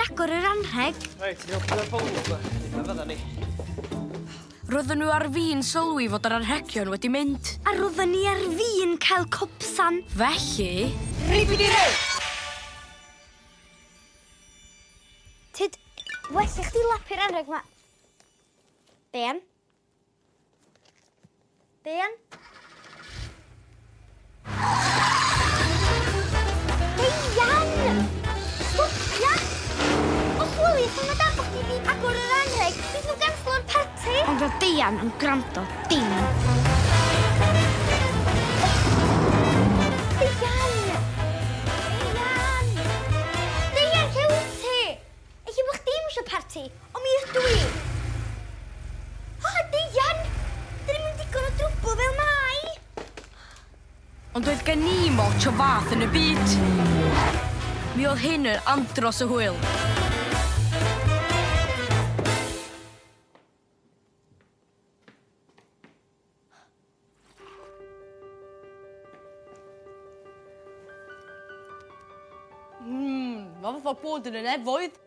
agor yr anrheg. Reit, ni open y bowls ma. Na fydda ni. Roedden nhw ar fin sylwi fod yr anrhegion wedi mynd. A roedden ni ar fin cael copsan. Felly... Ribidi-rib! Tyd, well i chdi lapu'r anrheg ma. Deian? Deian? Deian! Stopia! Os weli wrth ma dad bo chdi 'di agor yr anrheg, fydd nhw'n ganslo'r parti. Ond o'dd Deian yn gwrando dim. Deian! Deian! Deian, lle wyt ti? Ella bo chdi'm isio parti, ond mi ydw i. O, Deian! Dyn ni'm yn digon o drwbl fel mae. Ond doedd gen i moch o fath yn y byd. Mi oedd hyn yn andros o hwyl. Mmm, ma' fatha bod yn y nefoedd.